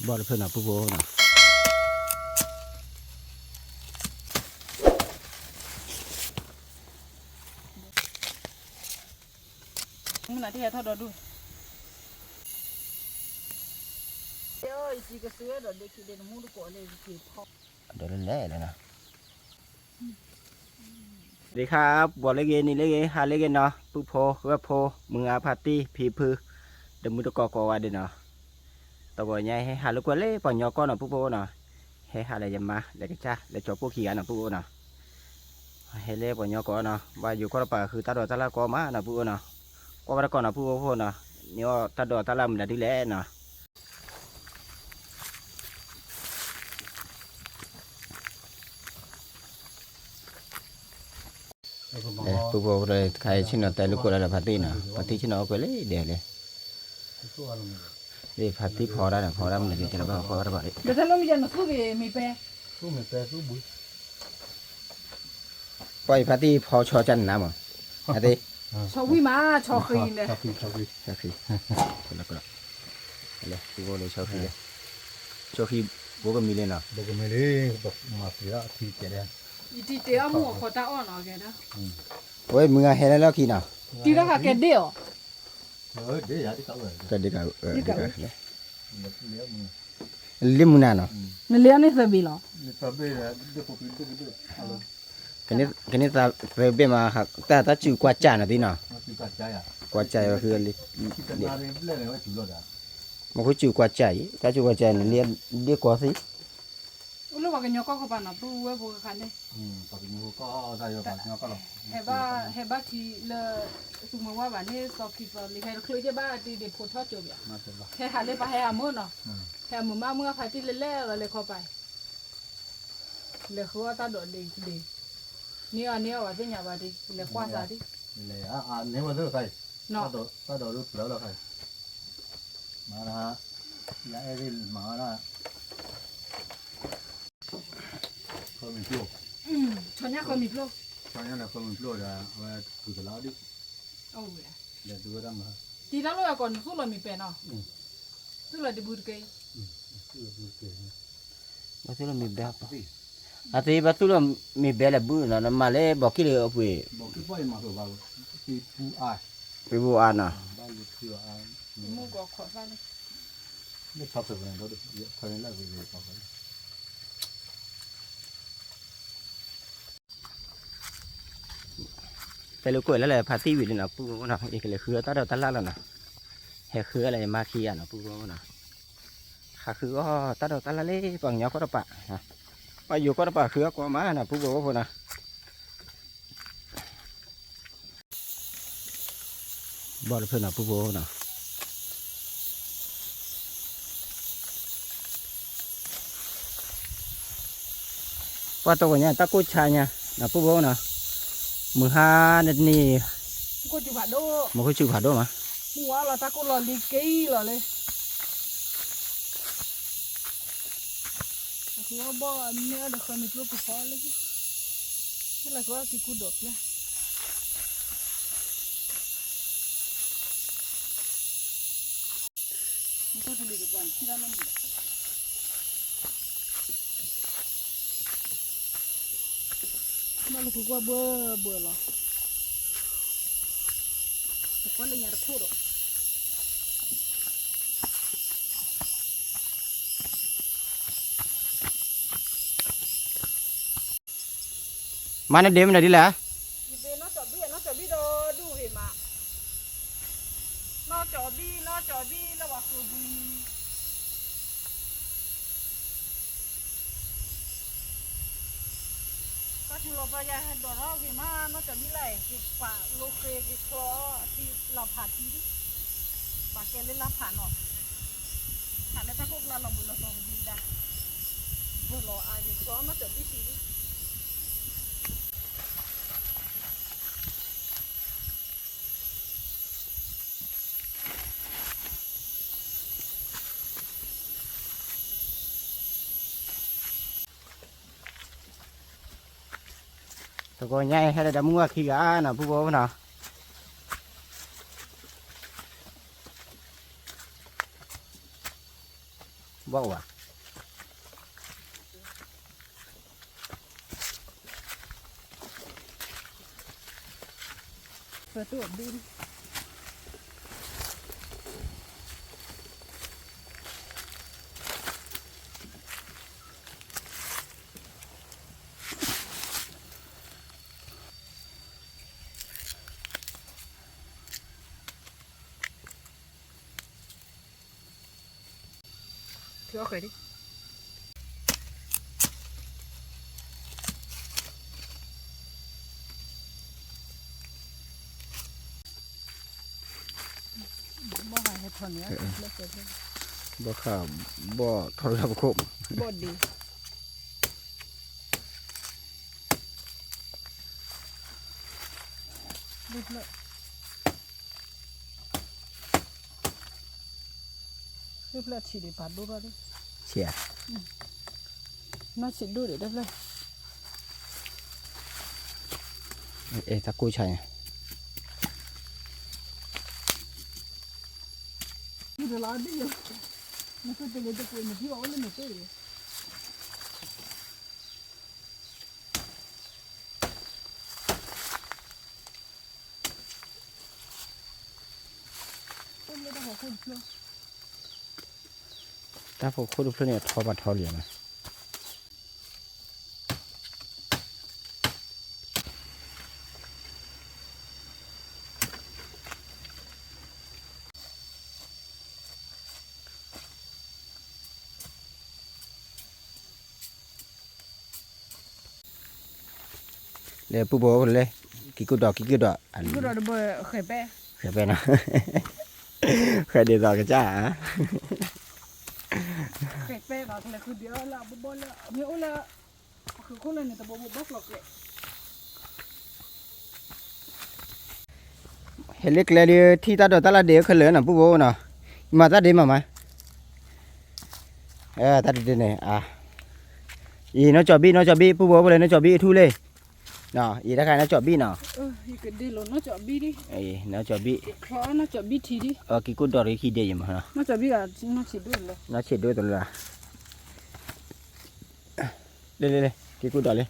ဘီၣ်တဖျၢၣ်နီၤ ပုၢ်ဖိနီၤ. မနုၤတဟဲထီၣ်ဒီးဒူၣ်, ယကစၢဒီးဒ့ခံဒ့နမူတကိးလၢယက့ၤဖီ, ဒီးလဲၤလဲၤနီၤ. စဝၤစဒံခါ, ပှၤလၢဂ့ၤ နံၤလၢဂ့ၤ ဟါလၢဂ့ၤနီၤ ပုၢ်ဖိ ဂၢၢ်ဖိ မုၢ်ဂၤ ဖါတံၢ် ဖံဖု, ဒီးမုၢ်တကိးကိးဂၤဒဲးနီၤ. တဂီၤညါဟဲဟးလိာ်ကွဲလၢပှၤကညီကီၢ်နီၤ ပုၢ်ဖိနီၤ. ဟဲဟးလၢယမါ လၢကစၢ် လၢကၠီပိၢ်ခံဂၤနီၤ ပုၢ်ဖိနီၤ. ဟဲလၢပှၤကညီကီၢ်နီၤ ဘၣ်ယိၤကီၢ်တပၤဃုတၢ်ဒိးတၢ်လၣ်ကိးမးနီၤ ပုၢ်ဖိနီၤ. ကွၢ်ဘၣ်တကိးနီၤ ပုၢ်ဖိနီၤ, န့ၢ်အီၣ်တၢ်ဒိးတၢ်လၣ်မနုၤဒ်လဲၣ်နီၤ. ပုၢ်ဖိတခါအံၤဆ့ၣ်နီၤတဲလိာ်ကွဲလၢဒီးဖါတံၢ်နီၤ, ဖါတံၢ်ဆ့ၣ်နီၤအီၣ်ကွဲလၢဒဲးလဲၣ်. ဖါတံၢ်ဖီဒၣ်န့ၣ် ဖီဒၣ်မနုၤက့ၤတဲလၢဘၣ်ဖီဒၣ်တဘၣ်ဒံး, ပှၤအံၤဖါတံၢ်ဖီဆီကၢ်နၤမး, အသ့, ဆီဝံၣ်မး ဆီဃံန့ၣ်, ဆီဃံ, ဆီဃံ, ဆီဃံ, ဆီဃံ, ဘိကမံၤလံနီၤ, ဘိကမံၤလံ, ယတံၤတဲအီၣ်မူအခိးတၢ်အီၣ်နီၤ, ဝဲမုၢ်ဂၤဟဲလၢလီၢ်ခံနီၤ, တံၤထီၣ်ဃာ်ကဲဒ့ၣ်အီၤ, ကဲဒ့ၣ်က, လ့မုၢ်နၤနီၤ, နလ့အီၤန့ၣ်သၢဘ့ၣ်လီၤ, ကန့ၢ်သၢဘ့ၣ်မး, တၢ်တၢ်စူၤကွၢ်စၢ်နီၤသံနီၤ, ကွၢ်စၢ်, မ့ၢ်ဃုစူၤကွၢ်စၢ်အံၤ တၢ်စူၤကွၢ်စၢ်န့ၣ် လ့ဒ့ၣ်ကွီသံ, အိၣ်လၢပှၤကညီကီၢ်ခီပၤနီၤ ပုၢ်ဝဲၢ်ဖိခါန့ၣ်, ဟဲဘၣ်ထံလၢ သူမုၢ်ဝါဘၣ်န့ၣ် သီခံသီလံ ဟဲတချုးက့ဘၣ်တံၤဒံးဖိထီၣ်ကၠိဘၣ်, ဟဲဟးလၢပှၤဟဲဟးမုာ်နီၤ, ဟဲမုာ်မးမုၢ်အဖါတံၢ်လၢလဲၣ်လီၤလၢခီပၤအံၤ, လဲၤဃုအီၣ်တၢ်ဒိးဒံးဒံး, န့ၢ်အီၤန့ၢ်အီၤဘၣ်သ့ၣ်ညါဘၣ်ဒံး လဲၤကွၢ်စးဒံး, တၢ်ဒိးလၢပျၢၤလီၤခါအံၤ, မၤဒၣ်, ယအဲၣ်သ့ၣ်မၤဝဲဒၣ် ခီမ့ၤပျိၢ်, ဆီညါခီမ့ၤပျိၢ်, ဆီညါန့ၣ်ခီမ့ၤပျိၢ်ဒီး အဝဲကုၤကလးအီၣ်ဒံး, လဲၤဒုးဝဲဒၣ်မၤ, တံၤတၢ်လိၣ်အကိးနသူၣ်လီၤမံၤပဲာ်နီၤ, သူၣ်လီၤဒံးဘုတက့ၢ်, ဘၣ်သူၣ်လီၤမံၤပဲာ်, အသ့ဘၣ်သူၣ်လီၤမံၤပဲာ်လဲၣ်ဘုနီၤ နမၤလၢဘီးကံၢ်လၢအပှ့ၤ, ပှ့ၤဘိအါ, မုၢ်ကီးခိးသၣ်န့ၣ် တဲလိာ်ကွဲးလၢလၢဖါတံၢ်ဝံၤလံနီၤ ပုၢ်ဖိနီၤ ယကလဲၤဃုအီၣ်တၢ်ဒိးတၢ်လၣ်လီၤနီၤ, ဟဲဃုအီၣ်လၢယမါခံဂၤနီၤ ပုၢ်ဖိနီၤ, ဟးဃုအီၣ်တၢ်ဒိးတၢ်လၣ်လၢပှၤကညီကီၢ်တပၤ, ပှၤယိၤကီၢ်တပၤဃုအီၣ်ကိးမးနီၤ ပုၢ်ဖိဖိနီၤ. ဘီၣ်တဖျၢၣ်နီၤ ပုၢ်ဖိနီၤ, ပှၤတဂီၤညါ တၢ်ကိၢ်ဆါညါနီၤ ပုၢ်ဖိနီၤ, မုၢ်ဟါတနံၤ, မုၢ်ခိၣ်စူၤဖးဒိၣ်မး, မုၢ်ဝါလီၤ တၢ်ကိၢ်လီၤလံက့ၤလီၤလၢ အဃုအီၣ်ဘီၣ်မ့ၢ်အီၣ်ဒီးဃၢမံၤကျိကဖီလၢ, ဟဲလီၤဃုအီၣ်က့ၤကူဒီးပျၢ်, ဘၣ်လၢဃုကွၢ်ဘှၢဘှၢလီၤ, ကွၢ်လၢညါတခိၣ်ဒီး မၤနဒ့မနုၤဒ်လဲၣ်, ယဘ့ၣ်နီၢ်ကၠီဘံၣ် နီၢ်ကၠီဘံၣ်ဒီးဒူၣ်ဂ့ၤမး, နီၢ်ကၠီဘံၣ် နီၢ်ကၠီဘံၣ်လၢပှၤဃုဘံၣ်, တၢ်ထူလီၤပှၢ်ယၤဟဲဒိးထီၣ်ဂ့ၤမး နီၢ်ကၠီဘံၣ်လၢအံၤ က့ၤပာ်လိဃ့က့ၤချီအီထံလီၤဖးထံဒံး, ပာ်ကဲလၢလါဖးနီၤ, ဖးလၢတၢ်ခိၣ်ကျါလီၤဘှံးလီၤတီၤကဒံကဒါ, ဘၢလီၤအါက့ၤချီနီၢ်ကၠီဘံၣ်ထံဒံး တဂီၤညါအံၤ ဟဲလၢဒီးမုၢ်ဝါခံဂၤနီၤ ပုၢ်ဖိနီၤ, ဘၣ်ဝဲ ဘီၣ်ခး ဘီၣ်ထီၣ်လၢပခိၣ် ဘီၣ်ဒံး ဖျၢၣ်ဆံးဒံး ပာ်ဒိၣ်ထီၣ်ဒံး ဆံးဧါ နီၢ်ဆံးဒိၣ်ဒံးတဖျၢၣ် အဲ တၢ်ကိၢ်ဆါညါ တၢ်ဖိခိၣ်တဖျၢၣ်န့ၣ် အထီပာ်ထီလံမး လဲၤပူၤဘိလဲၣ် ကံၢ်ကူၣ်ဒီး ကံၢ်ကူၣ်ဒီး ကံၢ်ကူၣ်ဒီးတဘိ ဃဲၤပဲ ဃဲၤပဲနီၤ ဃဲၤဒ်သိးကစၢ်ဧါ ဃဲၤပဲနီၤ ကလဲၤဃုဒံးအီၤလၢအဘီဘီလၢ မ့ၢ်အိၣ်လၢ အဃုခိၣ်လၢန့ၣ် တဘိဘိဘီကျိၤကျဲ ဟဲလၢကျဲဒ် ထံၣ်တၢ်ဒိးတၢ်လၢဒ့ခဲလၢာ်နီၤ ပူၤဘိနီၤ မၤတၢ်ဒ့မးမး တၢ်ဒ့ဒ့န့ၣ် အံၤ နီၢ်ကၠီၤဘံၣ် နီၢ်ကၠီၤဘံၣ် ပူၤဘိဖဲလဲၣ် နီၢ်ကၠီၤဘံၣ်အထူလံ အံၤတၢ်ခါနီၢ်ကၠီၤဘံၣ်နီၤ နီၢ်ကၠီၤဘံၣ် ကံၢ်ကူၣ်ဒီးတခံဒ့ယမး နီၢ်ဆံးဒိၣ်တလၢ လ့လ့လ့ ကံၢ်ကူၣ်ဒီးလံ လ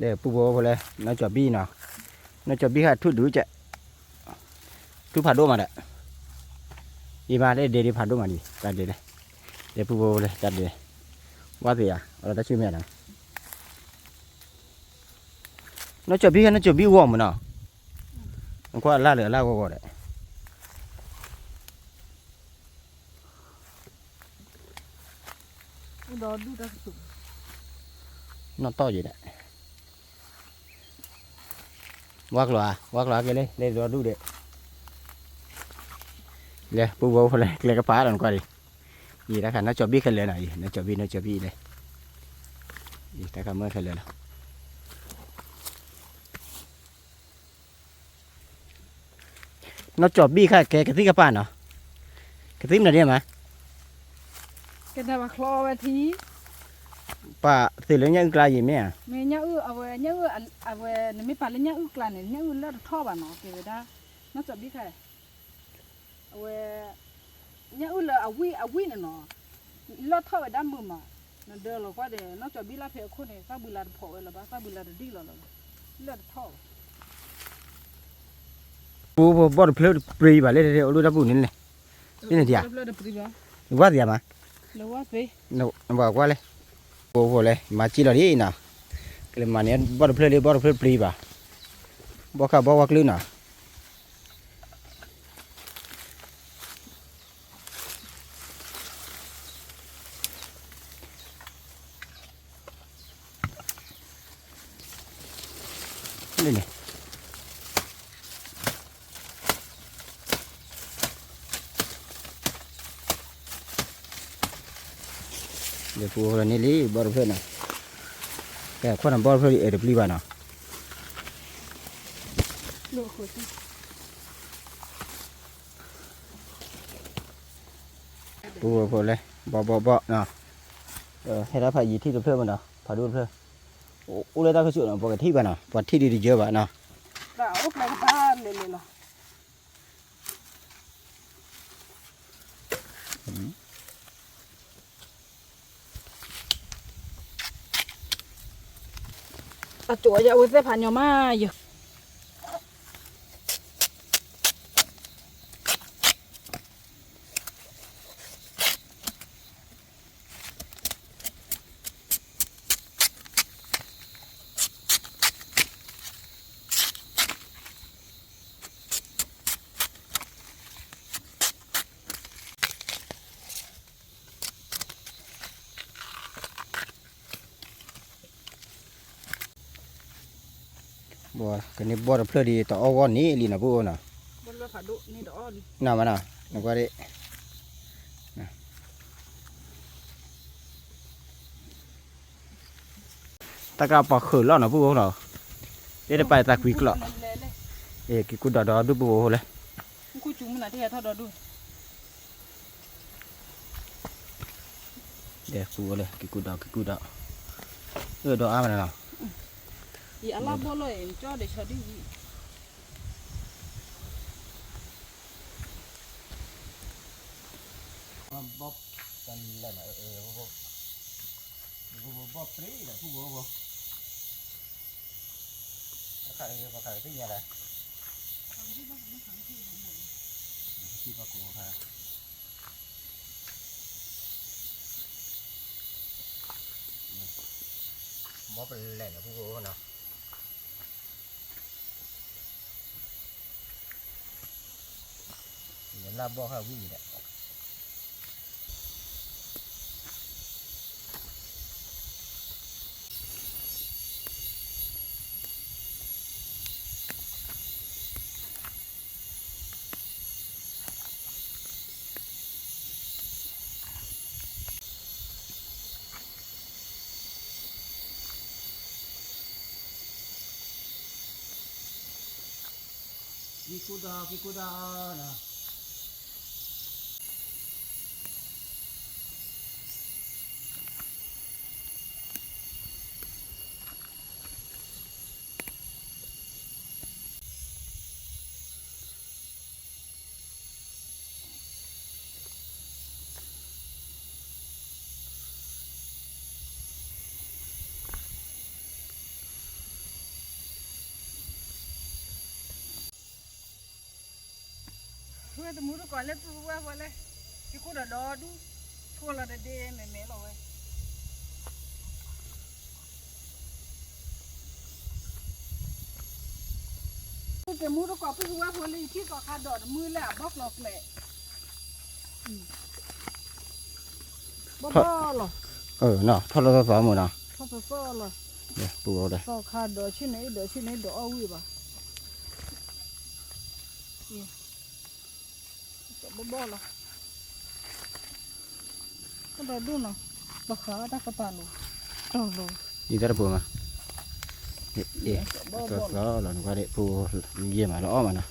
ၢပူၤဘိဖဲလဲၣ် နီၢ်ကၠီၤဘံၣ်နီၤ နီၢ်ကၠီၤဘံၣ်ဟးထူၣ်ဒုးကဲး ထူၣ်ဖးဒိၣ်မးဒီး အံၤမးလၢဒ့ဒ့ဖးဒိၣ်မးဒံး တၢ်ဒ့လဲၣ် လၢပူၤဘိဖဲလဲၣ် တၢ်ဒ့ ဝါသ့ၣ်ဧါ အတၢ်ဆူၣ်မ့ၢ်ဧါနီၤ နီၢ်ကၠီၤဘံၣ်ဟဲ နီၢ်ကၠီၤဘံၣ်ဂီၢ်မးနီၤ နကွၢ်အလၢ်လၢအလၢ်ဂီၢ်ဂီၢ်ဒီး နီၢ်တီၢ်ယံၤဒီး ဝါကျိၤဧါ ဝါကျိၤအါက့ၤလံ လၢဒီဒူၣ်ဒီး လၢပူၤဘိဖဲလဲၣ် ကျဲကပၤဒီးနကွၢ်ဒံး အံၤတၢ်ခါနီၢ်ကၠီၤဘံၣ်ခဲလၢာ်နီၤ အံၤ နီၢ်ကၠီၤဘံၣ် နီၢ်ကၠီၤဘံၣ်လံ အံၤတၢ်ခါမုၢ်ခဲလၢာ်လီၤ နီၢ်ကၠီၤဘံၣ်ခါကဲကသံၣ်ကပၤနီၤ ကသံၣ်မနုၤဒ်မး ကဲဒၣ်ပှၤချီဝဲထံ ပှၤသ့ၣ်လၢညၣ်အုၣ်ကျါယံၤမ့ၢ်ဧါ မ့ၢ်ညၣ်အုၣ် အဝဲညၣ်အုၣ် အဝဲ နမ့ၢ်ပာ်လၢညၣ်အုၣ်ကျါန့ၣ် ညၣ်အုၣ်လၢတထီၣ်ဘၣ်နီၤ ကဲဝဲဒၣ် နီၢ်ကၠီၤဘံၣ်ခါ အဝဲ ညၣ်အုၣ်လၢအဝံၣ်အဝံၣ်န့ၣ်နီၤ လၢထီၣ်ဝဲဒၣ်မုာ်မး နဒၢလီၤကွၢ်ဒီး နီၢ်ကၠီၤဘံၣ်လၢဖဲအခိၣ်န့ၣ် သၣ်ဘှံးလါတဖိးဝဲလၢၤဘၣ် သၣ်ဘှံးလါတဒံၣ်လီၤလၢၤဘၣ် လၢတထီၣ်ဘၣ် ပူၤဘီၣ်တဖျၢၣ်တပျံၤဘၣ်လၢတၢ်အိၣ်လၢတၢ်ပူၤန့ၣ်လဲၣ် ဖဲန့ၣ်ဒံးဧါ ဝါသ့ၣ်ဧါမး နဘၣ်ကွၢ်လဲၣ် ပူၤဘီၣ်လဲၣ် မၤစံၣ်လီၤဒ်အံၤနီၤ ကလဲၤမၤန့ၢ်ဘီၣ်တဖျၢၣ်လၢဘီၣ်တဖျၢၣ်တပျံၤဘၣ် ဘီၣ်ခါဘီၣ်ဝါကျုနီၤ န့ၣ်န့ၣ် ဒီးပူၤအိၣ်လီၤန့ၣ်လံ ဘီၣ်တဖျၢၣ်နီၤ ကဲခိၣ်နၤဘီၣ်တဖျၢၣ်လံ အဲၣ်တပျံၤဘၣ်နီၤ ပူဖိလဲၣ်, ဘီဘီဘီနီၤ, ဟဲဒၣ်ဖးယံာ်ထံၣ်တဖျၢၣ်မနီၤ, ဖးဒိၣ်တဖျၢၣ်, အိၣ်လၢတၢ်ခၢၣ်ဆူၣ်နီၤ ပှၤကထံၣ်ဘၣ်နီၤ, ပှၤထံၣ်ဒုးတယၢဘၣ်နီၤ. အကၠိယဝဲသ့ၣ်ဖးညီမးယၤ. ကန့ၢ်ဘီၣ်တဖျၢၣ်ဒီး တအီၣ်ဂီၢ်န့ၣ်လံနီၤ ပူဖိနီၤ, နမနီၤ နကွၢ်ဒၣ် တၢ်ကပှၤဃုာ်လီၤနီၤ ပူဖိနီၤ, ဒ်တပာ်သးကွံကျိး, က့ၤကူဒီးဒီဒူၣ်ပူဖိလဲၣ်. ဒဲပူဖိလဲၣ် က့ၤကူဒီး က့ၤကူဒီး, အၢဒီးအါမးနီၤ, ယအလၢဘီၣ်လီၤ ကၠီဒဲးဆီဒ်ယံၤ ဘီၣ်တလဲၣ်နီၤ, ဘီၣ်ပြံလီၤ ပူဖိဖိ, ပခးပခးသ့ၣ်ညါလဲၣ်, ပခး ဘီၣ်ပလဲၣ်နီၤ ပူဖိနီၤ. လၢဘီၣ်ခါဝံၤဒီး က့ၤကူဒီး က့ၤကူဒီးနီၤ. ဝဲတမူတကိးလၢပုၢ်ဝဲၢ်ဖိလဲၣ်, က့ၤကူဒီးဒီဒူၣ်, ထိလီၤတဒ့မဲာ်မဲာ်လီၤဝဲ. တမူတကိးပုၢ်ဝဲၢ်ဖိလၢယထံၣ်သီခါဒီးတမူလၢအဘီၣ်ကျီၤကျဲး ဘီၣ်ဘီၣ်လီၤ. ထီၣ်လီၤသီသီမ့ၢ်နီၤ, ထီၣ်သီသီလီၤ. သီခါဒီးဆ့ၣ်န့ၣ်ဒီးဆ့ၣ်န့ၣ်ဒီးအီၣ်ဝံၣ်ဘၣ်. ဘီၣ်ဘီၣ်လီၤ. တဒီဒူၣ်နီၤ, ပဃးတၢ်ကပၤလိၤ, တီၤလိၤ, ယတၢ်တပူၤမး, သီသီလီၤနကွၢ်ဒၣ် ပူယဲၢ်မးလီၤအီၣ်မးနီၤ.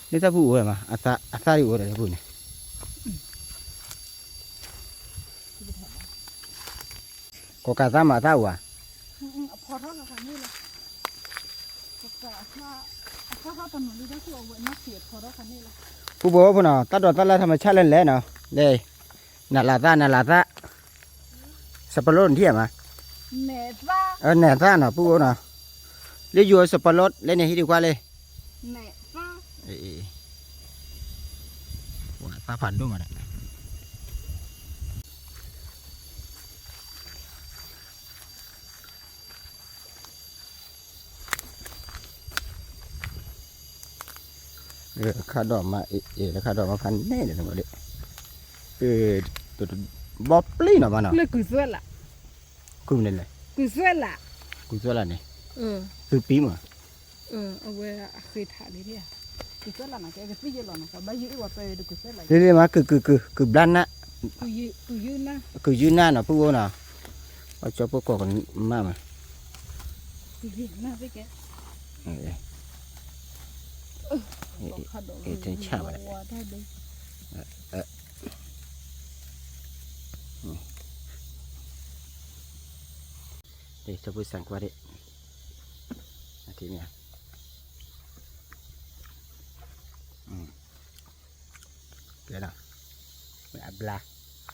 လၢတၢ်ပူၤအိၣ်ဝဲမး, အသၣ်ဒ်အိၣ်ဝဲဒီးတၢ်ပူၤန့ၣ်, ကိးကးသၣ်မးအသၣ်အိၣ်ဧါ. ပူဖိဖိနီၤ, တၢ်ဒိးတၢ်လၢ ธรรมชาติ လဲၣ်လဲၣ်နီၤ, လဲၣ်, နလးသၣ် နလးသၣ်, စပလိၣ်နထံၣ်မး, နဲၣ်သၣ်နီၤ ပူဖိနီၤ, လၢယိၤစပလိၣ်လဲၣ်န့ၣ် ဟံးဒံးကွၢ်လၢ နဲၣ်သၣ်, သၣ်ဖးဒိၣ်မးဒီး ခါဒီးမးအ့ၣ် ခါဒီးမးဖးန့ၣ်ဒီး ဘီပျံၢ်နီၤ ဘၣ်နီၤ, လၢကုၤသွဲၣ်လး, ကုၤမနုၤလဲၣ်, ကုၤသွဲၣ်လး, ကုၤသွဲၣ်လးန့ၣ်, သုပံမး, အဝဲအဃ့ထးလံ, ဒ်မး ကုၤကုၤကုၤ ကုၤဘျါနၢ်, ကုၤယုၢ်နၢ်နီၤ ပူဖိနီၤ, ပှၤကၠီဖိကိးကမၣ်မး နသ့ကဲ, အ့ အ့ တဆၣ်ဘၣ်, တဆၣ်ဖိစၣ်ကွၢ်ဒၣ်, အထံမ့ၢ်, ကဲဒီး, အဘျါ,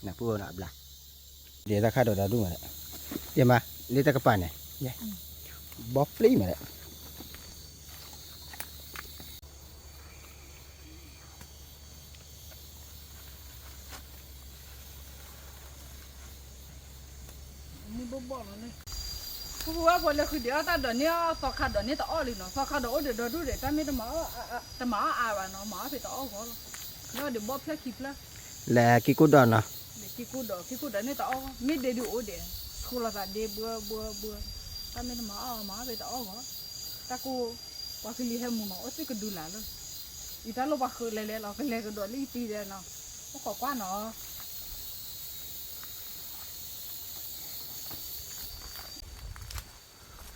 နပူၤနီၤအဘျါ, ဒ်တၢ်ခါဒီးဒီဒူၣ်မး, ယမၤ, လၢတၢ်ကပၤန့ၣ်, ဘီဖျ့မး, မ့ၢ်ဘီဘီလီၤန့ၣ်, ပူဖိဝဲဖိလၢဃုဒံးအီၣ်တၢ်ဒီးန့ၢ်အီၤ သီခါဒီးန့ၢ်တအီၣ်လံနီၤ, သီခါဒီးအိၣ်ဒီးဒီဒူၣ်ဒီး တၢ်မ့ၢ်တမၤအီၣ်, တမၤအီၣ်အါဘၣ်နီၤ, မၤအီၣ်ဖဲတအီၣ်ဂီၢ်လီၤ, မ့ၢ်အီၣ်ဒီးဘီဖျၢၣ်ခံဖျၢၣ်, လဲၤက့ၤကိၣ်ဒီးနီၤ, လဲၤက့ၤကိၣ်ဒီး က့ၤကိၣ်ဒီးန့ၢ်တအီၣ်ဂီၢ်, မ့ၢ်ဒ့ဒုးအိၣ်ဒီး, ဆိလီၤသးဒ့ဘှၢဘှၢဘှၢ, တၢ်မ့ၢ်တမၤအီၣ် မၤအီၣ်ဖဲတအီၣ်ဂီၢ်, တၢ်ကိၢ်, ပှၤကလံၤဟဲမုာ်မး အိၣ်သ့ၣ်ကဒုလၢ်လၢ, အံၤတၢ်လိၣ်ပှၤဃုလဲၤလဲၤလီၤ ကလဲၤကဒီးလၢယတံၤဒီးနီၤ, အိၣ်ခိးကွၢ်နီၤ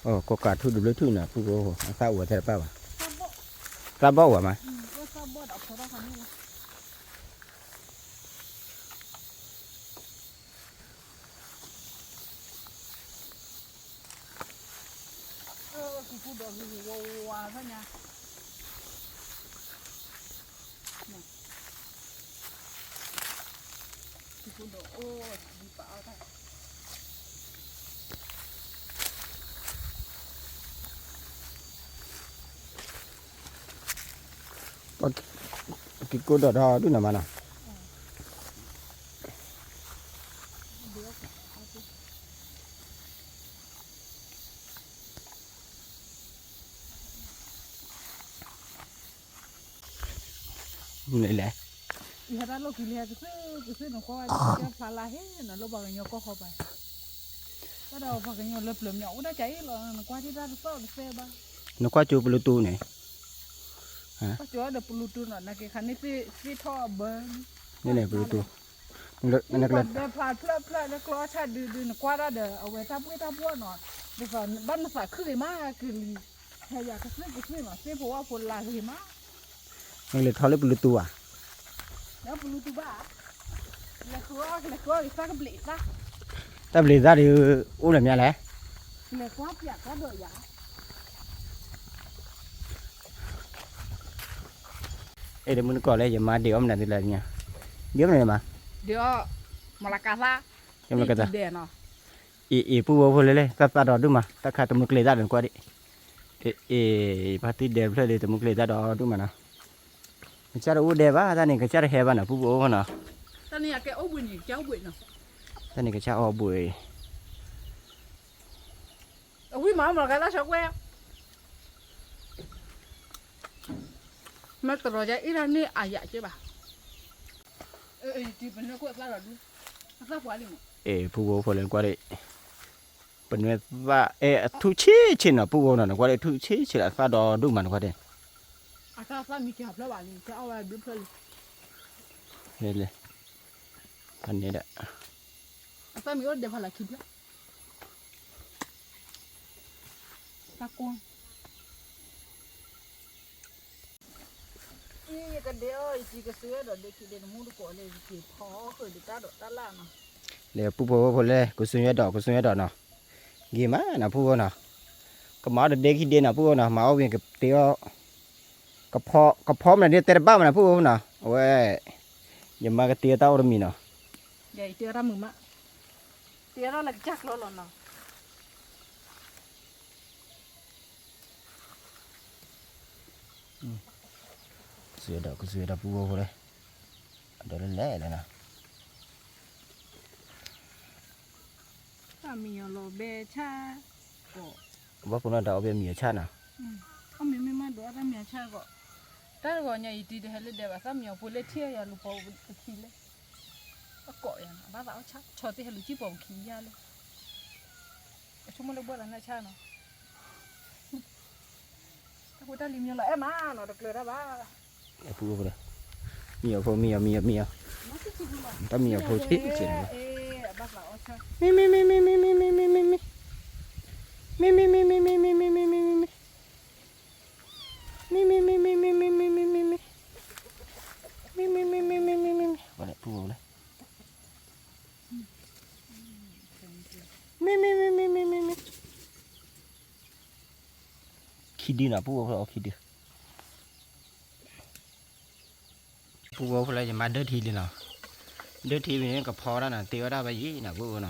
အိၣ်ကိးကးထူၣ်တဘျုးထူၣ်န့ၣ် ပူဖိ, အသၣ်အိၣ်ဝဲထဲတပၢ်ဘၣ်, သၣ်ဘီၣ်ဝဲမး, က့ၤကိၣ်ဒီးဒီဒူၣ်န့ၣ်မးနီၤ မနုၤလဲၣ်, နကွၢ်ကၠိပလူတူန့ၣ်, န့ၣ်န့ၣ်ပလူတူ, ဖျါဖျါဖျါလၢကျီၢ်ဆၣ်ဒုဒု နကွၢ်တၢ်ဒီး အဝဲတၢ်ဘှ့ၣ်တၢ်ဘှီၣ်နီၤ, ဘၣ်နသးခုဂ့ၤမးကလံၤ, ဟဲယၤကသ့ၣ်ကသ့ၣ်နီၤ, သ့ၣ်ဖိဝၣ်ဖိလၢဂ့ၤမး, နကလဲၤထီၣ်လၢပလူတူဧါ, ပလူတူဘၣ်, လဲၤဃုအီၣ်လဲၤဃုအီၣ်က့ၤသၣ်ကဘျံးသၣ်, တၢ်ဘျံးသၣ်ဒီး အိၣ်လၢမ့ၢ်လဲၣ်, လဲၤကွၢ်ပျးကွၢ်ဒီးယၤ အဲၣ်ဒိးမုၢ်နကိးလၢယမါဒ့းအီၣ်မနုၤသ့လၢညါ, ဒ့းအီၣ်မနုၤမး, ဒ့းအီၣ်, မလၤကၤသၣ်, ယမလၤကၤသၣ်, အ့ၣ်အ့ၣ် ပူဖိဖိလဲၣ်လဲၣ် သၣ်သၣ်ဒီးဒူၣ်မး တၢ်ခါတမုၢ်ကျဲသၣ်ဒီးနကွၢ်ဒ့ၣ်, အ့ၣ်အ့ၣ် ပှၤသံဒဲးဖျၢၣ်ဒီးတမုၢ်ကျဲသၣ်ဒီးဒူၣ်မးနီၤ, ကစၢ်တအိၣ်ဒဲးဘၣ် တၢ်န့ၣ် ကစၢ်တဟဲဘၣ်နီၤ ပူဖိဖိနီၤ, တၢ်န့ၣ်ကစၢ်အီၣ်ဘှံး, အဝံၣ်မးမလၤကၤသၣ်ဆီကွဲ မ့ၢ်တရီၤယအ့ၣ်တၢ်န့ၢ်အယးက့ဘၣ်, အ့ၣ် ပနွဲၢ်ခိၣ်သၣ်ဒီးဒူၣ်, အသၣ်ပှၤလံမး, အ့ၣ် ပူဖိဖိလဲၣ်နကွၢ်ဒ့ၣ်, ပနွဲၢ်သၣ် အဲၣ် အထူၣ်ဆံးဆံးနီၤ ပူဖိနီၤ နကွၢ်ဒ့ၣ် ထူၣ်ဆံးဆံးလီၤ အသၣ်ဒီးဒူၣ်မး နကွၢ်ဒ့ၣ်, အသၣ်သၣ်မံက့ၤအဖျၢၣ်ဘၣ်လံ ကၢ်အီၣ်ဝဲဒူၣ်ဖျၢၣ်လံ, လဲၣ်လဲၣ်, ဖးန့ၣ်ဒီး အသၣ်မံအိၣ်ဒဲးဖးလၢခံဖျၢၣ်, တၢ်ကိၢ် အံၤ ယကဒဲအီၤ ယကံကစၢ်ဒီးဒဲခံဒဲး နမူတကိးလၢယက့ၤဖီဃုာ်ဒီးတၢ်ဒိးတၢ်လၣ်နီၤ, လၢပူဖိဖိလဲၣ် ကစၢ်ယွဲဒီး ကစၢ်ယွဲဒီးနီၤ, ဂ့ၤမးနီၤ ပူဖိနီၤ, ကမၤအီၣ်ဒီးဒဲခံဒဲးနီၤ ပူဖိနီၤ, မၤအီၣ်ဝံၤကတ့အီၣ်, ကဖီ ကဖီမနုၤဒ်တဲတဘၣ်မးနီၤ ပူဖိနီၤ, အဝဲ ယမါကတ့အီၣ်တၢ်အိၣ်တမံၤနီၤ, ယတ့အီၣ်တၢ်မုာ်မး, တ့အီၣ်တၢ်လၢကစၢ်ကျီလီၤနီၤ. ကစၢ်ယွဲဒီး ကစၢ်ယွဲဒီးပူဖိဖိလဲၣ်, အဒိးလၢလဲၣ်လဲၣ်နီၤ, တၢ်မံၤအီၤလီၤဘဲဆၣ်ကီး, ဘၣ်ဖိနီၤ တၢ်အီၣ်ဘဲမံၤအီၤဆၣ်နီၤ, အီၣ်မ့ၤမ့ၢ်မးဒိးအီၣ်တၢ်မံၤအီၤဆၣ်ကီး, တၢ်တဂီၤညါအံၤတံၤတဟဲလၢဒဲးဘၣ် သၣ်မံၤအီၤဖိလၢထံၣ်ယၤလူၤဖီပခံလဲၣ်, အကိးယၤနီၤ ဘၣ်သးအီၣ်ဆၣ် ဆီသ့ၣ်ဟဲလူၤကံၢ်ပီၤပခံယါလၢ အဆိကမိၣ်လၢဘှၢ်လီၤနၢ်ဆၣ်နီၤ, တၢ်ဖိတၢ်လံၤမံလီၤအဲၣ်မးနီၤ တကျၢၤတၢ်ဘၣ်, ပူဖိဒီး မံၤအီၤဖိ မံၤအီၤ မံၤအီၤ မံၤအီၤ, တၢ်မံၤအီၤဖိဆံးဆံးနီၤ, မံၤ မံၤ မံၤ မံၤ မံၤ မံၤ မံၤ မံၤ မံၤ မံၤ မံၤ မံၤ မံၤ မံၤ မံၤ မံၤ ခံဒုနီၤ ပုၢ်ဖိ ခံဒု. ပုၢ်ဖိလၢယမၤဒၢထံလံနီၤ, ဒၢထံဝံၤန့ၣ် ကဖီဒၣ်နီၤ တ့ဝဲဒၣ်ဘၣ်ယံၤနီၤ ပုၢ်ဖိနီၤ.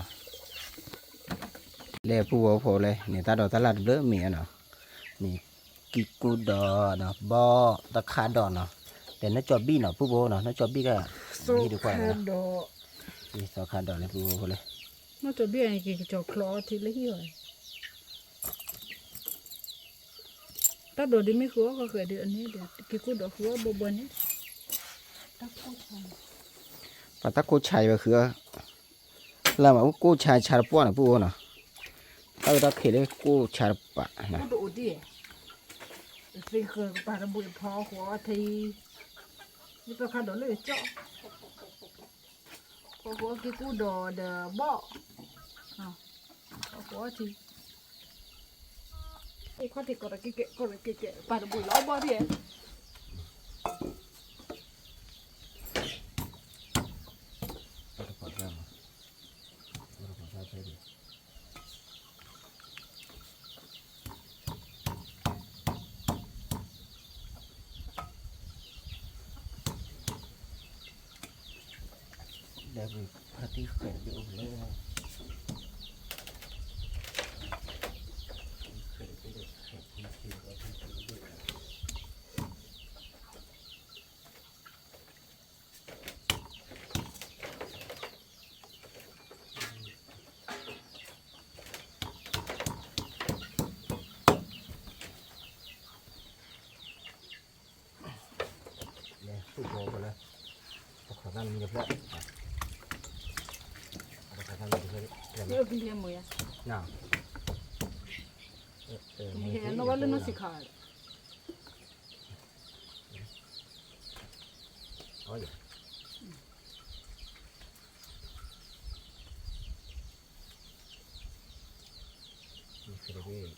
လဲၤပုၢ်ဖိဖိလဲၣ်န့ၣ် တၢ်ဒိးတၢ်လၢ်တဘျုးမံၤနီၤ, န့ၣ် ကံကူဒီးနီၤ ဘီၣ်တခါဒီးနီၤ, ဒီးနီၢ်ကၠီဘံၣ်နီၤ ပုၢ်ဖိနီၤ, နီၢ်ကၠီဘံၣ်က ဘံၣ်တခွါနီၤ, သီခါဒီးလၢပုၢ်ဖိဖိလဲၣ်, နီၢ်ကၠီဘံၣ်အံၤ က့ၤကစီၤချီအီထံလၢဟံၣ်အီၤ တၢ်ဒိးဒ်မ့ၢ်ဃုအီၣ်ဃုအီၣ်ဃဲၤဒ်အန့ၣ်ဒီး က့ၤကူၣ်ဒီးဃုအီၣ်ဘီဘီန့ၣ်, ပှၤတၢ်ကိၢ်ဆါအံၤဝဲဃုအီၣ်, လၢမၤအိၣ်ကိၢ်ဆါဆါတပှၢ်န့ၣ် ပုၢ်အိၣ်နီၤ, တၢ်အုးတၢ်ခ့လၢကိၢ်ဆါတပှၢ်, သ့ဃၢၤကပၤတဘိဖီဃုအီၣ်ထံ, မ့ၢ်တခါဒီးလၢကၠီၣ် ဖီဃုအီၣ်က့ၤကူၣ်ဒီးဒီးဘီၣ်, ဖီဃုအီၣ်ထံ, ခီၣ်ထံးကီးတကဲကဲ ကီးတကဲကဲ ပာ်တဘိလီၤဘီၣ်ဒ် ဒီးဖါတံၢ်ဃဲးဒ်အိၣ်ဖဲလဲၣ်, လၢသူၣ်ဖိဖိလၢ ပခီၣ်သၣ်မံတဖျၢၣ်, ပခီၣ်သၣ်မံတဖျၢၣ်, နီၢ်ဘၣ်လၢနီၢ်ဆံးခါ အီယ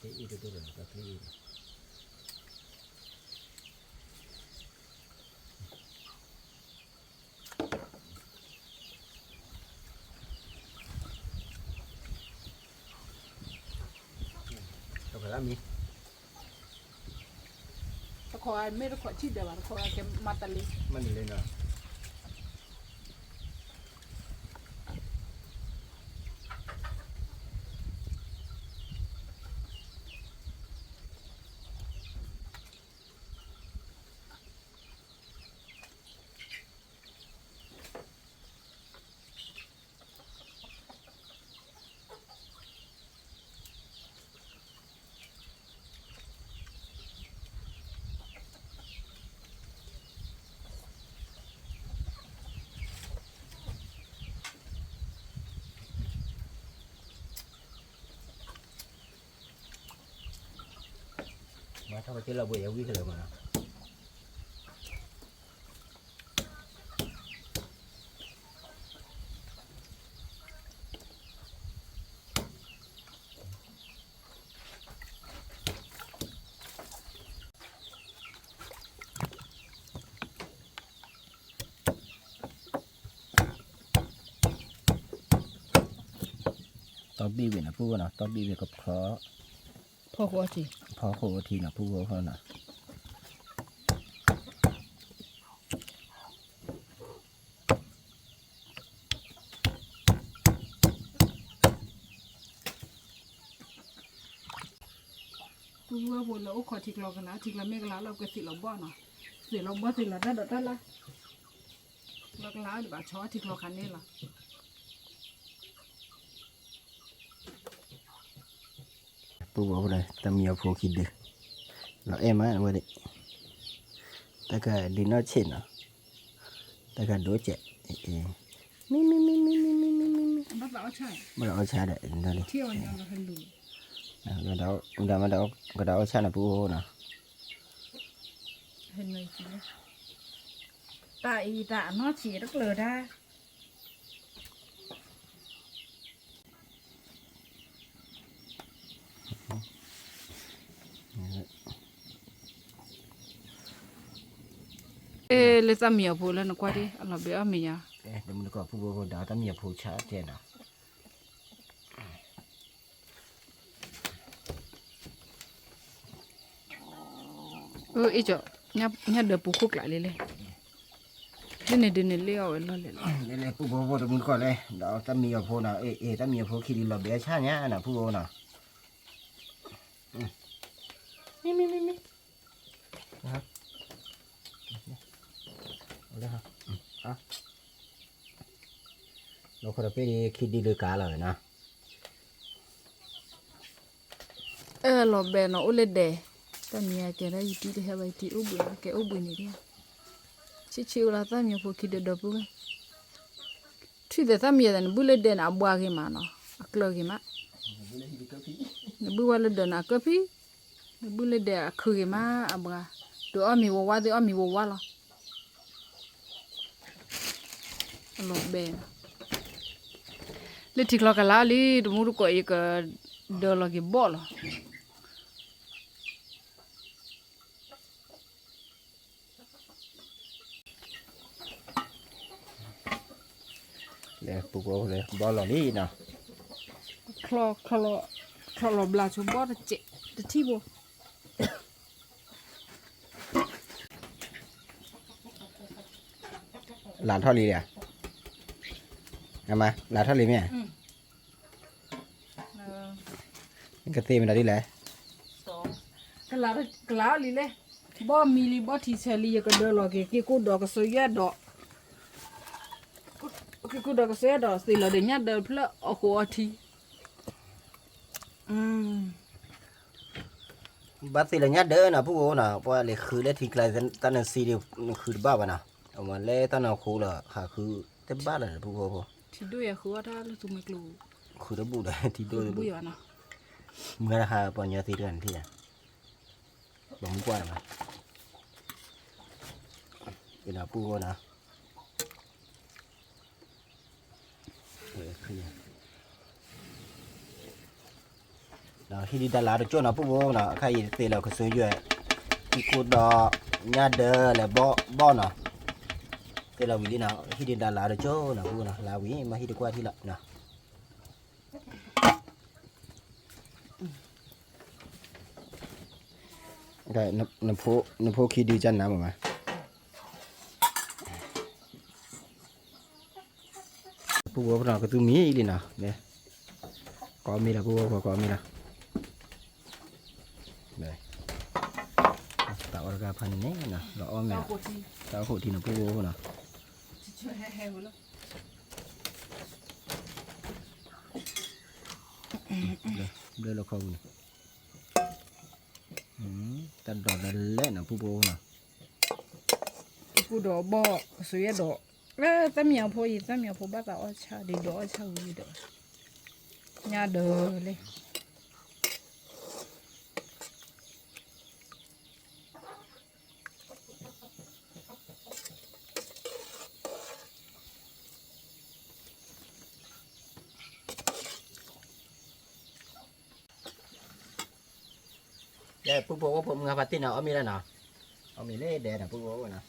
တခီၣ်သၣ်မံ, တခီၣ်မ့ၢ်တခီၣ်ထံၣ်ဒၢးဘၣ် တခီၣ်ကဲမၤတလ့, မၤတလ့နီၤ. မၤထီၣ်ပက့ၤလီၤဘှံးယဝံၣ်ကလၢာ်မးနီၤ. တီဘ့ၣ်ဝဲနီၤ ပုၢ်ဝဲနီၤ တီဘ့ၣ်ဝဲကဖီ, ဖီဃိအထံ, ဖီဃိအထံနီၤ ပုၢ်ဝဲနီၤ. ပုၢ်ဝဲၢ်ဖိလၢအိၣ်ခိးထံကျိကလး ထံကျိမ့ၢ်ကလးလီၤ ကသံၣ်လီၤဘီၣ်နီၤ, သံၣ်လီၤဘီၣ်သံၣ်လီၤတၢ်ဒိးတၢ်လၢ်, ကျိကလးဘၣ်ဆီထံကျိခါန့ၣ်လီၤ. ပုၢ်ဝဲၢ်ဖိလၢ တၢ်မံအီၤဖိခံဒု, လီၤအဲၣ်မးဝဲဒၣ်, တၢ်ကဒုးနီၢ်ဆံးနီၤ, တၢ်ကဒိၣ်စဲး, မံမံမံမံမံမံမံမံမံ, ဘၣ်သးအီၣ်ဆၣ်ဒီး, ကဒီးအီၣ်ဆၣ်နီၤ, တၢ်အံၤတၢ်အနီၢ်ဆံးတကျၢၤတၢ် လၢတၢ်မံအီၤဖိလၢနကွၢ်ဒ်အလီၤဘှံးအီၣ်မ့ၢ်ညါ, တမုၢ်တကိးပုၢ်ဖိဖိဒီးတၢ်မံအီၤဖိဆါတဲနီၤ. အ့ၣ်ကၠီ, ညၣ်ဒၢးပူၤခိၣ်ကျးလံလဲၣ်, ဒ်န့ၣ်ဒ်န့ၣ်လ့ၣ်အီၣ်ဝဲလီၢ်လဲၣ်လီၤ, လၢပူဖိဖိတမူတကိးလဲၣ်, ဒီးတၢ်မံယီၤဖိနီၤ, အ့ၣ် တၢ်မံယီၤဖိခံဒုလီၤဘဲဆၣ်ညါနီၤ ပူဖိနီၤ, မ့ၢ်မ့ၢ်မ့ၢ်မ့ၢ် လီၤခီဒီးပ့ၢ်ခံဒုလၢကါလီၤနီၤ, အၢၣ်လီၤဘဲနီၤ အိၣ်လၢဒဲး, တၢ်မံယၤကဲဒၣ်ယတံၢ်တဟဲဘၣ်ယတံၢ်အိၣ်ဘှံးနီၤ ကဲအိၣ်ဘှံးန့ၣ်ဒၣ်, ဆံးဆံးဝဲလီၤ တၢ်မံယီၤဖိခံဒုဒီပုၢ်ဝဲၢ်, ထွံၣ်သဲးတၢ်မံယၤသးန့ၣ် ဘုၣ်လၢဒဲးန့ၣ် အဘှါဂ့ၤမးနီၤ အကျၢၤဂ့ၤမး, နဘုၣ်ဝဲလၢဒဲးန့ၣ် အကၢၢ်ဖံ, နဘုၣ်လၢဒဲးအခူဂ့ၤမးအဘှါ, ဒုးအီၣ်မ့ၤဝဲဝါသ့ၣ်အီၣ်မ့ၤဝဲဝါလီၤ အလီၤဘဲ, လၢထံချီကလါလံ တမူတကိးအံၤကဒၢလီၤက့ၤဘီၣ်လီၤ, လဲၤပူၤကအိၣ်လၢဘီၣ်လီၤလံနီၤ, ချီ, ချီလီၤဘျးဆိဘီၣ်တစဲး, တထံၣ်ဘိ လၢထီၣ်လံလံဧါ, အမါ လၢထီၣ်လံမ့ၢ်ဧါ, ကသ့မ့ၢ်ဒီးဒ်လဲၣ်, ကလၢလံလဲၣ်, ဘီၣ်မံလံ ဘီၣ်ထံဆဲးလံ ယကဒၢလီၤက့ၤ က့ၤကိၢ်ဒီးကစၢၢ်ယွဲၢ်ဒီး, က့ၤကိၢ်ဒီးကစၢၢ်ယွဲၢ်ဒီး သ့ၣ်လီၤဒီးညၣ်ဒၢးဖျၢၣ်အဃိအထံ ဘၣ်သ့ၣ်လၢညၣ်ဒၢးနီၤ ပူဖိနီၤ ပှၤလဲၤဃုလၢထံကျါ တၢ်နစံဒုး နဃုတဘၣ်ဘၣ်နီၤ, အမၤလဲၣ်တၢ်နဃိလီၤ ဟးဃုတဘၣ်လၢၤ ပူဖိဖိ, ထံဒိၣ်ယဃုအီၣ်တၢ်လၢသူမွဲကျိၤ, ဃုတဘူၣ်ဒီး ထံဒိၣ်တဘူၣ်ယၤနီၤ, မုၢ်ဂၤတဟါပှၤညီသ့တဂၤန့ၣ်ထံၣ်ဒီး, ဘီမုၢ်ကွၢ်လီၤမး, ပူဖိနီၤ ဒီးဟံၣ်ဒုးဒါလၢတကၠိၢ်နီၤ ပူဖိနီၤ အခါအံၤသ့ၣ်လီၤကစၢၢ်ယွဲၢ်, ဟံၣ်ကိၢ်ဒီးညၣ်ဒၢးလၢဘီၣ်နီၤ, သ့ၣ်လီၤဝံၤလံနီၤ ဟံၣ်ဒုးဒါလၢတကၠိၢ်နီၤ ပူဖိနီၤ လါဝံၤမ့ၢ်ဟံၣ်တကွၢ်ထံၣ်လီၤနီၤ နဖိခံဒုကနၣ်မးမး, ပူဖိနီၤ ကသူမံလံနီၤ, ကိးမံလီၤ ပူဖိကိးမံလီၤ, တၢ်အီၣ်တဂၤဖးန့ၣ်န့ၣ်နီၤ လီၤအီၣ်မ့ၢ်, တၢ်အိၣ်ဃိးထံနီၤ ပူဖိနီၤ, ဘျၢလီၤခီပူၤန့ၣ် တၢ်ဒိးလၢလဲၣ်နီၤ ပူဖိနီၤ, ပူဒီးဘီၣ်ကစၢၢ်ယဲၢ်ဒီး, သၣ်မံယီၤဖိအံၤ သၣ်မံယီၤဖိဘၣ်သးအီၣ်ဆၣ်ဒံး ဒိးအီၣ်ဆၣ်ဝံၤဒီး, ညၣ်ဒၢးလဲၣ် ပူဖိအိၣ်ဖိမုၢ်ဂၤဖါတ့ၢ်နီၤ အီၣ်မ့ၤလၢနီၤ, အီၣ်မ့ၤလၢဒဲးနီၤ ပူဖိအိၣ်နီၤ,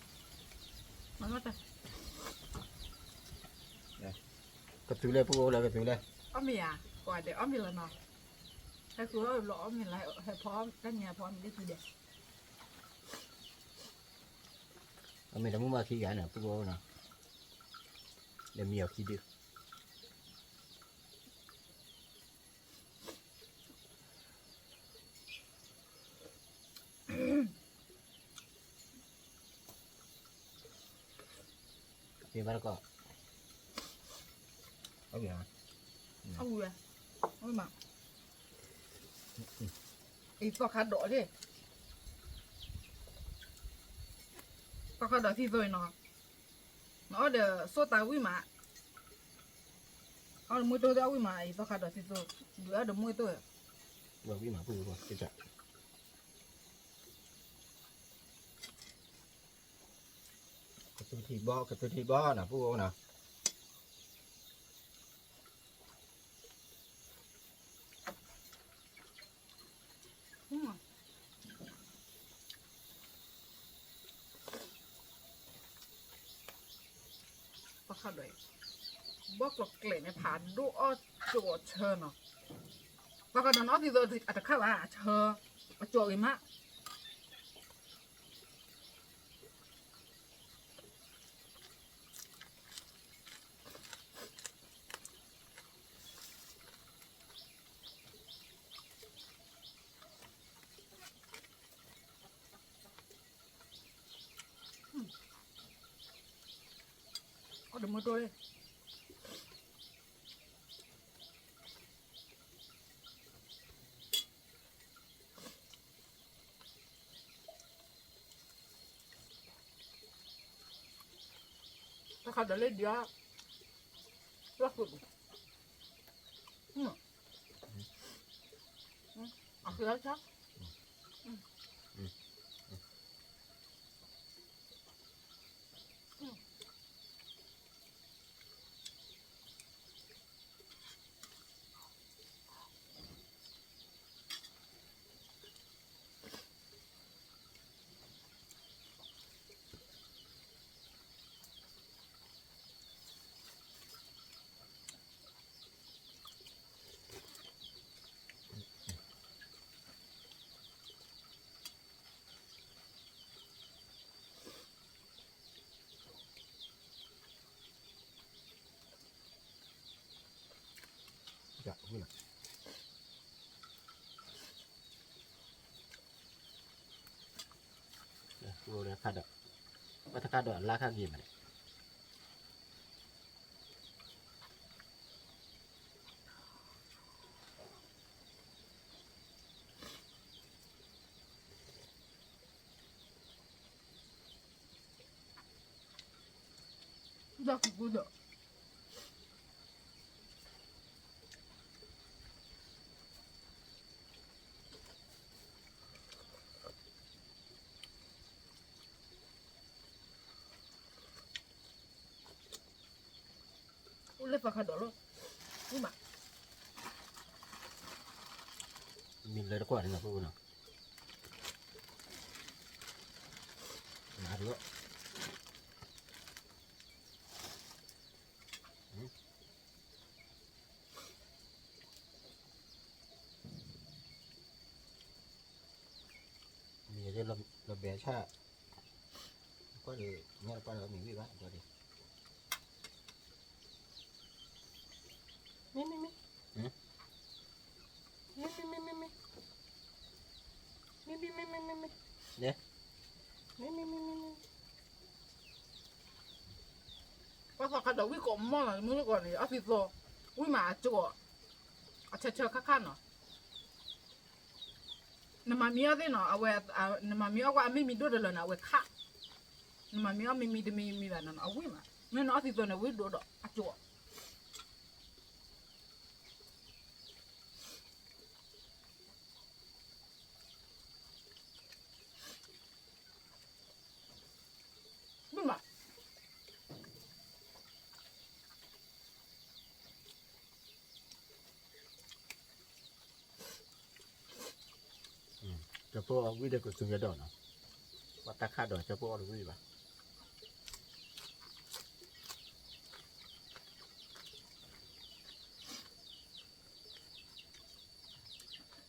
ကသူလၢပူဖိလၢကသူလၢ, အီၣ်မ့ၤဧါ, ကွၢ်ဒဲးအီၣ်မ့ၤလီၤနီၤ, ဟဲဃုအီၣ်ဘျီအီၣ်မ့ၤလၢ ဟဲဖီတၢ်ညါဖီမ့ၤလၢသူဒဲး, အီၣ်မ့ၤတမုၢ်ဘၣ်ခံဂၤနီၤ ပူဖိနီၤ, ဒီးမံအီၤခံဒု မ့ၢ်ဘၣ်တကီၢ်, အဝဲ, အဝဲ, အဝဲမး, အံၤသီခါဒိးလံ, သီခါဒိးသံသိအံၤနီၤ, နအီၣ်ဒီးစိတၢ်ဝံၣ်မး, အီၣ်ဒီးမွေးတိၢ်သ့ၣ်အဝံၣ်မး အံၤသီခါဒိးသံသိ, ဒုးအီၣ်ဒီးမွေးတိၢ်, ဝံၣ်မးပူဖိ, ကသူထံဘီ ကသူထံဘီနီၤ ပူဖိနီၤ, ဘီကျိးကျဲးန့ၣ် ဖးဒိၣ်အီၣ်ကၠိအီၣ်ဆၢနီၤ, ဘီကျိးနီၤ အီၣ်သံသိအတခါဘၣ် အဆၢ, အကၠိအဂ့ၤမး, မုၢ်တိၢ်လံ တခါဒီးလၢဒံးအီၤ လီၢ်ဃုာ်ပူၤ အဃုာ်လီၤဆါ ခါဒီး ပတခါဒီးအလါခါဂ့ၤမးန့ၣ် ဒီးကကူဒီး အိၣ်လၢသီခါဒီးလီၤ ဝံၣ်မး မ့ၢ်လၢတကွၢ်န့ၣ်နီၤ ဖိနီၤ နၤဒီး မ့ၢ်လၢလီၤဘဲဆၣ် ကွၢ်ဒီး ညါတပှၢ်ဒီးမ့ၢ်ဝံၣ်ဘၣ် ကွၢ်ဒီး မ့မ့မ့ မ့မ့မ့မ့ မ့မ့မ့မ့ မ့မ့မ့မ့ မ့မ့မ့မ့ ပှၤသီခါဒီးဝံၣ်ကိးမီၢ်လီၤ မုၢ်တကိးန့ၣ် အီၣ်သံသိ ဝံၣ်မးအကၠိ အဆၢဆၢခါခါနီၤ နမၤမံအီၣ်သ့ၣ်နီၤ အဝဲ နမၤမံအီၣ်ကွၢ်အမ့ၢ်မံဒိၣ်တလၢာ်န့ၣ် အဝဲခး နမၤမံအီၣ်မ့ၢ်မံတမံမံဘၣ်နီၤ အဝံၣ်မး မ့ၢ်နအီၣ်သံသိန့ၣ် ဝံၣ်ဒိၣ်ဒီးအကၠိ မ့ၢ်မး ကၠိဖိအဝံၣ်ဒီးကသူကဒီးနီၤ, ပှၤတၢ်ခးဒီးကၠိဖိအီၣ်တဝံၣ်ဘၣ်.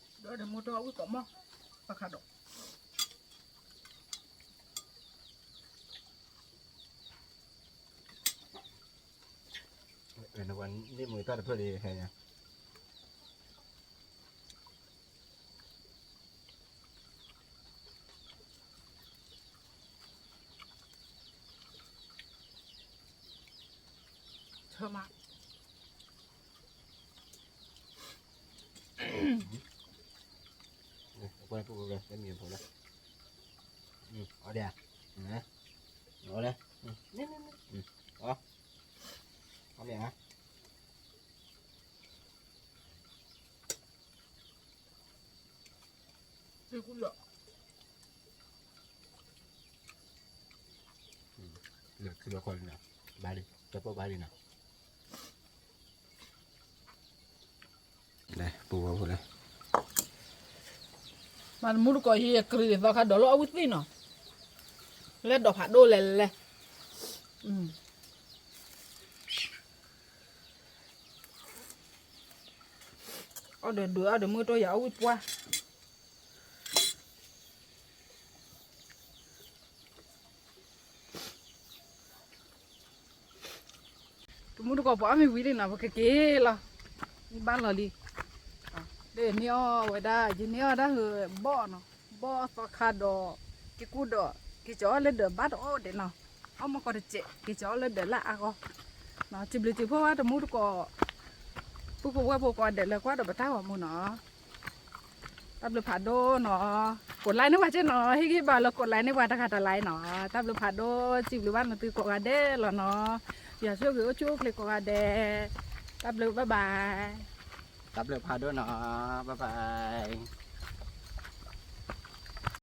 ဒီးဒီးမိၢ်တဝံၣ်ကိးမီၢ်, ပခးဒီး နဝဲန့ၣ်မ့ၢ်တၢ်တဖျၢၣ်လံဟဲညါ ဆၢမး အကွၢ်ပူၤလၢမံၤဖိလၢ အီၣ်ဒၣ် အီၣ်လၢ အီၣ်မ့ၢ်ဧါ လၢခံလီၤခီလံနီၤ, ဘၣ်လံ ကၠိဖိဘၣ်လံနီၤ, ပူၤဝဲဖိလဲၣ်, မၤတမူတကိးဟံးကရံၣ်သီခါဒီးလၢအဝံၣ်သံနီၤ, လဲၤဒီးဖးဒိၣ်လဲၤလဲၤ အီၣ်ဒီးဒုးအီၣ်ဒီးမုၢ်တိၢ်ယၤအီၣ်ဝံၣ်ပှၢ် တမူတကိးပှၤအီၣ်မ့ၢ်ဝံၤလံနီၤ ပကက့ၤလီၤ, မ့ၢ်ဘၣ်လီၤလံ, ဒီးန့ၢ်အီၣ်ဝဲဒၣ် ယန့ၢ်အီၣ်ဒၣ်ဟၢဘီၣ်နီၤ, ဘီၣ်သီခါဒီး က့ၤကူၣ်ဒီး က့ၤကၠီအီၣ်လၢဒၢးဘၣ်တအိၣ်ဒဲးနီၤ, အီၣ်မ့ၢ်ကီတစဲး က့ၤကၠီအီၣ်လၢဒၢးလၢအဂီၢ်, စံးဘျုးစံးဖှိၣ်ဝဲတမူတကိး ပုၢ်ဖိဝဲၢ်ဖိကိးဂၤဒဲးလၢကွၢ်ဒီးပတၢ်ဂီၤမူနီၤ. တၢ်ဘျုးဖးဒိၣ်နီၤ. ကိးlikeန့ၢ်ပှၤက့နီၤ, ဟ့ၣ်ဂံၢ်ဘါလၢကိးlikeန့ၢ်ပှၤတဂၤတlikeနီၤ. တၢ်ဘျုးဖးဒိၣ်, စံးဘျုးဘၣ်နသုကိးဂၤဒဲးလီၤနီၤ. ယွၤဆိၣ်ဂ့ၤအိၣ်ဆူၣ်အိၣ်ချ့ကိးဂၤဒဲး. တၢ်ဘျုး bye bye. တၢ်ဘျုးဖးဒိၣ်နီၤ, bye bye.